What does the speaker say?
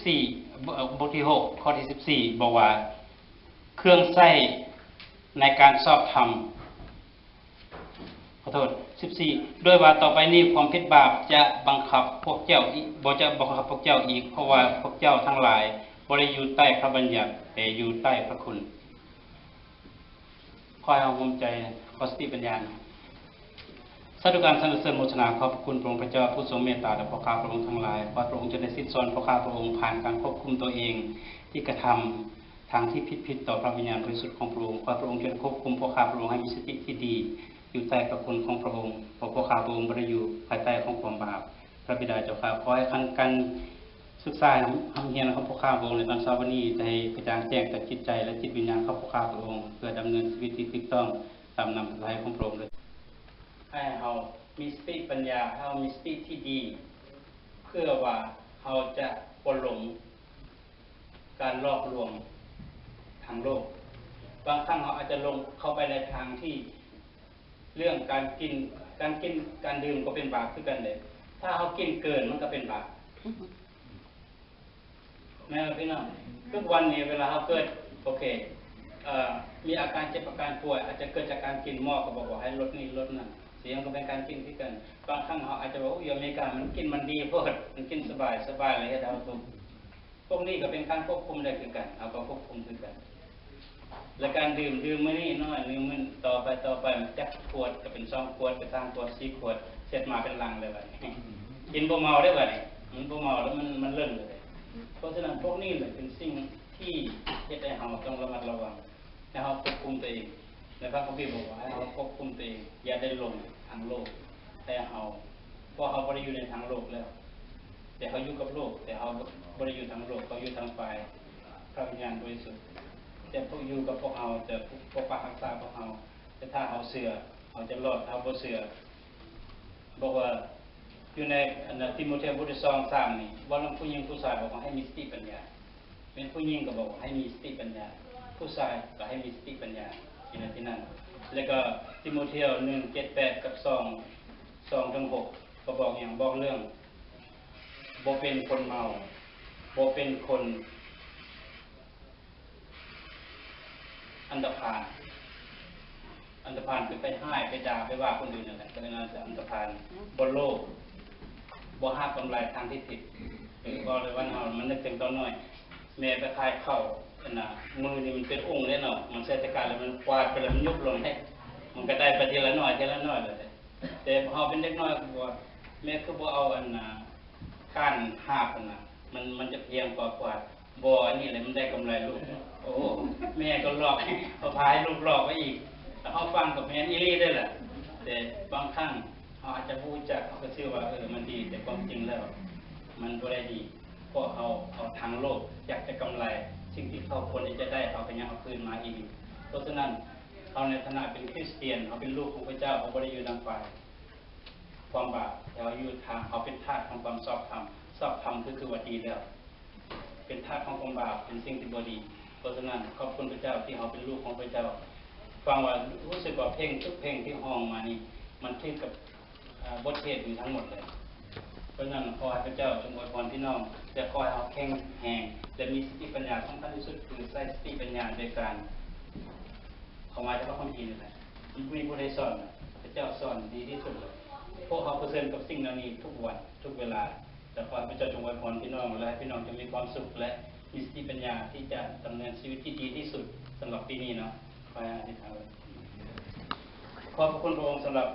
ສີ່ ບົດທີຫົກ ຂໍ້ທີສິບສີ່ ບອກວ່າ ເຄື່ອງໃຊ້ໃນການຊອບທຳ ຂໍໂທດ ສິບສີ່ ດ້ວຍວ່າຕໍ່ໄປນີ້ຄວາມຜິດບາບຈະບັງຄັບພວກເຈົ້າອີກ ບໍ່ຈະບັງຄັບພວກເຈົ້າອີກ ເພາະວ່າພວກເຈົ້າທັງຫຼາຍບໍ່ໄດ້ຢູ່ໃຕ້ພະບັນຍັດ ແຕ່ຢູ່ໃຕ້ພະຄຸນ. ຂໍໃຫ້ເຮົາຮ່ວມໃຈ ຂໍສະຕິປັນຍາ. ສາທຸການສັນລະເສີນໂມທະນາ ຂອບພະຄຸນພະອົງພະເຈົ້າຜູ້ຊົງເມດຕາຕໍ່ພວກຂ້າພະອົງທັງຫຼາຍ. ຂໍພະອົງຈົ່ງໄດ້ສິດສອນພວກຂ້າພະອົງ ຜ່ານການຄວບຄຸມຕົວເອງທີ່ກະທຳທາງທີ່ຜິດໆຕໍ່ພະວິນຍານບໍລິສຸດຂອງພະອົງ. ຂໍພະອົງຈົ່ງໄດ້ຄວບຄຸມພວກຂ້າພະອົງໃຫ້ມີສະຕິທີ່ດີ ຢູ່ໃຕ້ພະຄຸນຂອງພະອົງ, ເພາະພວກຂ້າພະອົງບໍ່ໄດ້ຢູ່ພາຍໃຕ້ຂອງຄວາມບາບ. ພະບິດາເຈົ້າຂ້າ, ຂໍໃຫ້ຂັ້ນການສຶກສາຮ່ຳຮຽນຂອງພວກຂ້າພະອົງໃນຕອນເຊົ້າວັນນີ້ ໄດ້ກະຈ່າງແຈ້ງຕໍ່ຈິດໃຈ ແລະ ຈິດວິນຍານຂອງພວກຂ້າພະອົງ ເພື່ອດຳເນີນຊີວິດທີ່ຖືກຕ້ອງຕາມນ້ຳພະທັຍຂອງພະອົງ. ໃຫ້ເຮົາມີສະຕິປັນຍາ, ໃຫ້ເຮົາມີສະຕິທີ່ດີ ເພື່ອວ່າເຮົາຈະບໍ່ຫຼົງການຫຼອກລວງທາງໂລກ. ບາງຄັ້ງເຮົາອາດຈະຫຼົງເຂົ້າໄປໃນທາງທີ່ ເລື່ອງການກິນ, ການກິນ, ການດື່ມກໍເປັນບາບຄືກັນເດ້. ຖ້າເຮົາກິນເກີນ ມັນກໍເປັນບາບ. ແມ່ນບໍ່ພີ່ນ້ອງ? ທຸກວັນນີ້ເວລາເຮົາເກີດ ໂອເຄ ເອີ ມີອາການເຈັບອາການປ່ວຍ ອາດຈະເກີດຈາກການກິນ. ໝໍກໍບອກວ່າໃຫ້ລົດນີ້ລົດນັ້ນ. ສຽງກໍເປັນການກິນຄືກັນ. ບາງຄັ້ງເຮົາອາດຈະວ່າ ໂອ້ຍ ຢູ່ອາເມລິກາມັນກິນມັນດີໂພດ, ມັນກິນສະບາຍ, ສະບາຍແລ້ວເຮັດໃຫ້ເຮົາທຸກ. ພວກນີ້ກໍເປັນການຄວບຄຸມໄດ້ຄືກັນ, ເຮົາກໍຄວບຄຸມຄືກັນ. ແລະ ການດື່ມ, ດື່ມມື້ນີ້ໜ້ອຍ, ດື່ມມື້ຕໍ່ໄປ, ຕໍ່ໄປ ຈັກຂວດກໍເປັນສອງຂວດ, ເປັນສາມຂວດ, ສີ່ຂວດ, ເຊັດມາເປັນລັງເລີຍບາດນີ້. ກິນບໍ່ເມົາເດ້ບາດນີ້, ມັນບໍ່ເມົາແລ້ວ ມັນ, ມັນເລິ້ນເລີຍ. ເພາະສະນັ້ນ ພວກນີ້ແຫຼະເປັນສິ່ງທີ່ເຮັດໃຫ້ເຮົາຕ້ອງລະມັດລະວັງ. ໃຫ້ເຮົາຄວບຄຸມຕົວເອງ. ໃນພະຄຳພີບອກວ່າ ໃຫ້ເຮົາຄວບຄຸມຕົວເອງ, ຢ່າໄດ້ຫຼົງທາງໂລກ. ແຕ່ເຮົາ, ເພາະເຮົາບໍ່ໄດ້ຢູ່ໃນທາງໂລກແລ້ວ, ແຕ່ເຮົາຢູ່ກັບໂລກ, ແຕ່ເຮົາບໍ່ໄດ້ຢູ່ທາງໂລກ, ເຮົາຢູ່ທາງຝ່າຍພະວິນຍານບໍລິສຸດ. ແຕ່ພວກ, ຢູ່ກັບພວກເຮົາ, ຈະປົກປັກຮັກສາພວກເຮົາ. ແຕ່ຖ້າເຮົາເຊື່ອ, ເຮົາຈະລອດ, ຖ້າເຮົາບໍ່ເຊື່ອ, ບອກວ່າ ຢູ່ໃນອັນນະ ຕີໂມທຽວບົດທີສອງ ສາມນີ້ ເວົ້ານຳຜູ້ຍິງຜູ້ຊາຍ ບອກວ່າໃຫ້ມີສະຕິປັນຍາ. ແມ່ນຜູ້ຍິງກໍບອກວ່າໃຫ້ມີສະຕິປັນຍາ, ຜູ້ຊາຍກໍໃຫ້ມີສະຕິປັນຍາ ຢູ່ໃນທີ່ນັ້ນ. ແລ້ວກໍຕີໂມທຽວ ໜຶ່ງ ເຈັດ ແປດ ກັບ ສອງ ສອງ ເຖິງ ຫົກ ກໍບອກຫຍັງ? ບອກເລື່ອງບໍ່ເປັນຄົນເມົາ, ບໍ່ເປັນຄົນ ອັນຕະພານ. ອັນຕະພານຄືໄປຮ້າຍ, ໄປດ່າ, ໄປວ່າຄົນອື່ນນັ້ນແຫຼະ, ກໍເອີ້ນວ່າອັນຕະພານ. ບໍ່ໂລບ, ບໍ່ຫາກຳໄລທາງທີ່ຜິດ. ເອີ ເວົ້າໃນບ້ານເຮົາ ມັນນຶກເຖິງຕອນນ້ອຍ ແມ່ໄປຂາຍເຂົ້າ ອັນນະ ມືນີ້ມັນເປັນອົງເດ້ເນາະ, ມັນໃສ່ຕະກາແລ້ວມັນກວາດໄປ ແລ້ວມັນຍຸບລົງເດ້, ມັນກໍໄດ້ໄປທີລະໜ້ອຍ ທີລະໜ້ອຍແລ້ວເດ້. ແຕ່ເຮົາເປັນເດັກນ້ອຍກໍບອກວ່າ ແມ່ຄືບໍ່ເອົາອັນນະ ກ້ານຫາບຫັ້ນນະ ມັນ, ມັນຈະພຽງກວ່າກວາດ. ບໍ່, ອັນນີ້ແຫຼະມັນໄດ້ກຳໄລລູກ. ໂອ້ ແມ່ກໍຫຼອກ, ກໍພາໃຫ້ລູກຫຼອກໄປອີກ. ແລ້ວເຮົາຟັງກໍແມ່ນອີ່ຫຼີເດ້ລະ. ແຕ່ບາງຄັ້ງເຮົາອາດຈະບໍ່ຮູ້ຈັກ, ເຮົາກໍເຊື່ອວ່າ ເອີ ມັນດີ, ແຕ່ຄວາມຈິງແລ້ວມັນບໍ່ໄດ້ດີ. ເພາະເຮົາເອົາທາງໂລກ ຢາກຈະກຳໄລ, ສິ່ງທີ່ເຮົາຄວນທີ່ຈະໄດ້ ເຮົາກໍຍັງເອົາຄືນມາອີກ. ເພາະສະນັ້ນ ເຮົາໃນຖານະເປັນຄຣິສຕຽນ, ເຮົາເປັນລູກຂອງພະເຈົ້າ, ເຮົາບໍ່ໄດ້ຢູ່ນຳຝ່າຍຄວາມບາບ, ແຕ່ເຮົາຢູ່ທາງ, ເຮົາເປັນທາດຂອງຄວາມຊອບທຳ. ຊອບທຳກໍຄືວ່າດີແລ້ວ, ເປັນທາດຂອງຄວາມບາບ ເປັນສິ່ງທີ່ບໍ່ດີ. ເພາະສະນັ້ນ ຂອບຄຸນພະເຈົ້າທີ່ເຮົາເປັນລູກຂອງພະເຈົ້າ. ຟັງວ່າ ຮູ້ສຶກວ່າເພງທຸກເພງທີ່ຮ້ອງມານີ້ ມັນຖືກກັບ ເອີ ບົດເທດນີ້ທັງໝົດເລີຍ. ເພາະສະນັ້ນ ຂໍໃຫ້ພະເຈົ້າຈົ່ງອວຍພອນພີ່ນ້ອງ ແລະ ຂໍໃຫ້ເຮົາແຂງແຮງ ແລະ ມີສະຕິປັນຍາ. ສຳຄັນທີ່ສຸດຄືໃຊ້ສະຕິປັນຍາໂດຍການເຂົ້າມາຈາກພະຄຳພີນີ້ແຫຼະ. ມັນບໍ່ມີຜູ້ໃດສອນ, ພະເຈົ້າສອນດີທີ່ສຸດເລີຍ. ພວກເຮົາປະເຊີນກັບສິ່ງເຫຼົ່ານີ້ທຸກວັນ, ທຸກເວລາ. ແລະ ຂໍໃຫ້ພະເຈົ້າຈົ່ງອວຍພອນພີ່ນ້ອງ ແລະ ໃຫ້ພີ່ນ້ອງຈົ່ງມີຄວາມສຸກ ແລະ ມີສະຕິປັນຍາທີ່ຈະດຳເນີນຊີວິດທີ່ດີທີ່ສຸດສຳລັບປີນີ້ເນາະ. ຂໍໃຫ້ອະທິຖານ. ຂອບພະຄຸນພະອົງສຳລັບ